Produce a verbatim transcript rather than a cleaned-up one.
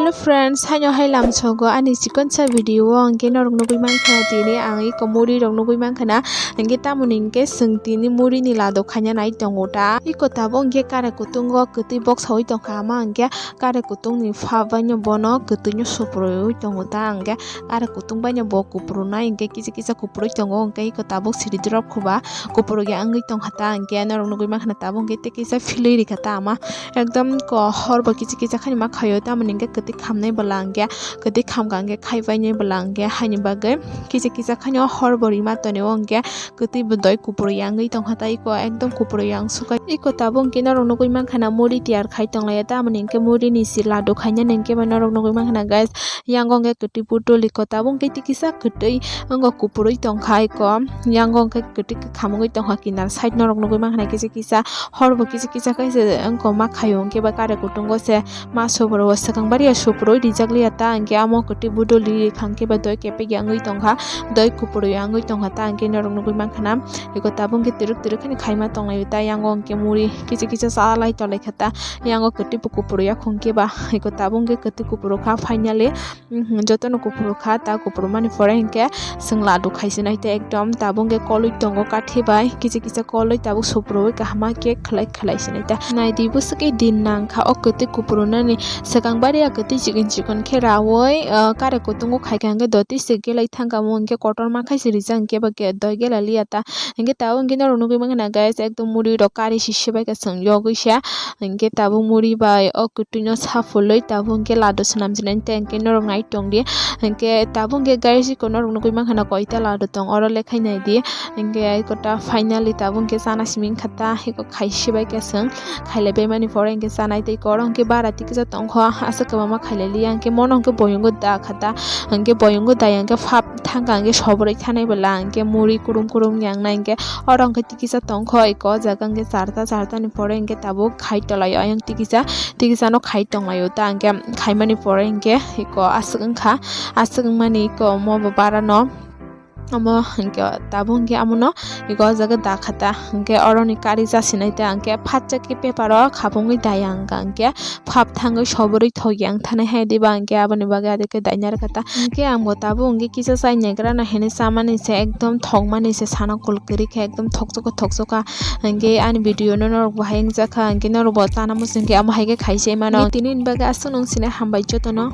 Hello friends, haino hai lamsogo ani chikonsa video o hwnkhe norok nugwi mankha tini ang iko muri rok nugwi mankha na, hwnkhe tamoni hwnkhe chwng tini muri ni lado khaina nai tongo ta. Iko tabuk hwnkhe kare kutungo kwtwi boksawi tongkha ama hwnkhe kare kutung ni pha baino bono kwtwi no suprui tongo ta hwnkhe kare kutung baino bo kupru nai hwnkhe kisa kisa kupru tongo hwnkhe iko tabuk siri drop khuba kupru ya wngwi tongkha ta hwnkhe norok nugwi mankha na tabuk hwnkhe tei kisa philwi rikha ta ama. Ekdom ko hor bo kichi kicha khani ma khaio, tamoni hwnkhe kwtwi khamnai bwla hwnkhe, kwtwi khamkha hwnkhe khaibainai bwla hwnkhe, haini bagwi kichi kicha khani o hor bo rima tonio hwnkhe kwtwi bo doi kupro yangwi tongkha, tai iko ekdom kupro yang suka. Iko tabuk hwnkhe norok nugwi mankha na muri tiyar khai tonglaio, tamoni hwnkhe muri ni si ladu khainani hwnkhe bai norok nugwi mankha na guys, yango hwnkhe kwtwi putuli ko tabuk hwnkhe tei kisa kwtwi wngkha kupro tongkha, iko yango hwnkhe kwtwi kwkham wngwi tongkha kinar side norok nugwi mankha na kisa kisa. Hor bo kisa kisa khe se wngkha ma khaio hwnkhe ba kare kutungo se ma supro o swkang bari ya supro rijak liya ta hwnkhe amo kwtwi budol ri kha hwnkhe ba doi kepek ya wngwi tongkha, doi kupro ya wngwi tongkha ta hwnkhe norok nugwi mankha na iko tabuk hwnkhe twrwk twrwk kheno khaima tonglaio ta yango hwnkhe muri kisa kisa chalai tolai kha ta yango kwtwi bo kupro ya khungkhe ba iko tabuk hwnkhe kwtwi kupro kha finally. Mhm, jotono kuphuru kha, ta kuphuru mani pore hinkhe chwng ladu khai sinai ta ekdom tabuk hwnkhe kolwi tongo kathi bai, kisa kisa kolwi tabuk suprui kaham ma khe khlai khlai sinai ta. Naidi bwswk din nang kha o kwtwi kuphuru nani swkang bari ya kwtwi chikon chikon khe raui, ah, kare kutungo khai kha hinkhe doti se gelai thang kha mo hinkhe kotor ma khai se rijak hinkhe ba doi gela liya ta. Hinkhe tabuk hinkhe norok nugwi mankha na guys, ekdom muri rok kari si sebai khe chwng yogwi sa. Hinkhe tabuk muri bai o kwtwino saphulwi tabuk hinkhe ladu swnam jinani tei hinkhe norok nai tongdi. Hinkhe tabuk hinkhe guys, iko norok nugwi mankha na koita ladu tong oro lekhai naidi. Hinkhe iko ta finally tabuk hinkhe chana simi wngkha ta, iko khai sebai khe chwng khailai baimani pore hinkhe chanai tei iko oro hinkhe bara tikisa tongkho aswk kwbangma khailai liya hinkhe mono hinkhe boyungo da kha ta. Hinkhe boyungo daya hinkhe phap thangkha hinkhe sobrwi thanai bwla hinkhe muri kurum kurum yangnai hinkhe oro hinkhe tikisa tongkho iko o jaga hinkhe charta, charta ni pore hinkhe tabuk khai tolai o ayang tikisa, tikisa no khai tonglaio ta hinkhe khaimani pore hinkhe iko aswk wngkha, aswk wngmani iko omo bo bara no. Omo hinkhe tabuk hinkhe amono iko o jaga da kha ta hinkhe oroni kari jasinai ta hinkhe phatsa khe paper o khapungwi daya wngkha hinkhe phap thangwi sobrwi thok yang thanai hai diba hinkhe aboni bagwi adikhe daina rwkha ta hinkhe ang bo tabuk hinkhe kisa chai naigra no hinwi chamani se ekdom thokmani se sana kul kwrwi khe ekdom thokjokha thokjokha hinkhe ani video no norok bo hai wngjakha hinkhe norok bo chana muchung khe amo hai khe khai se mano tini ni bagwi aswk nung sini hambai jotono.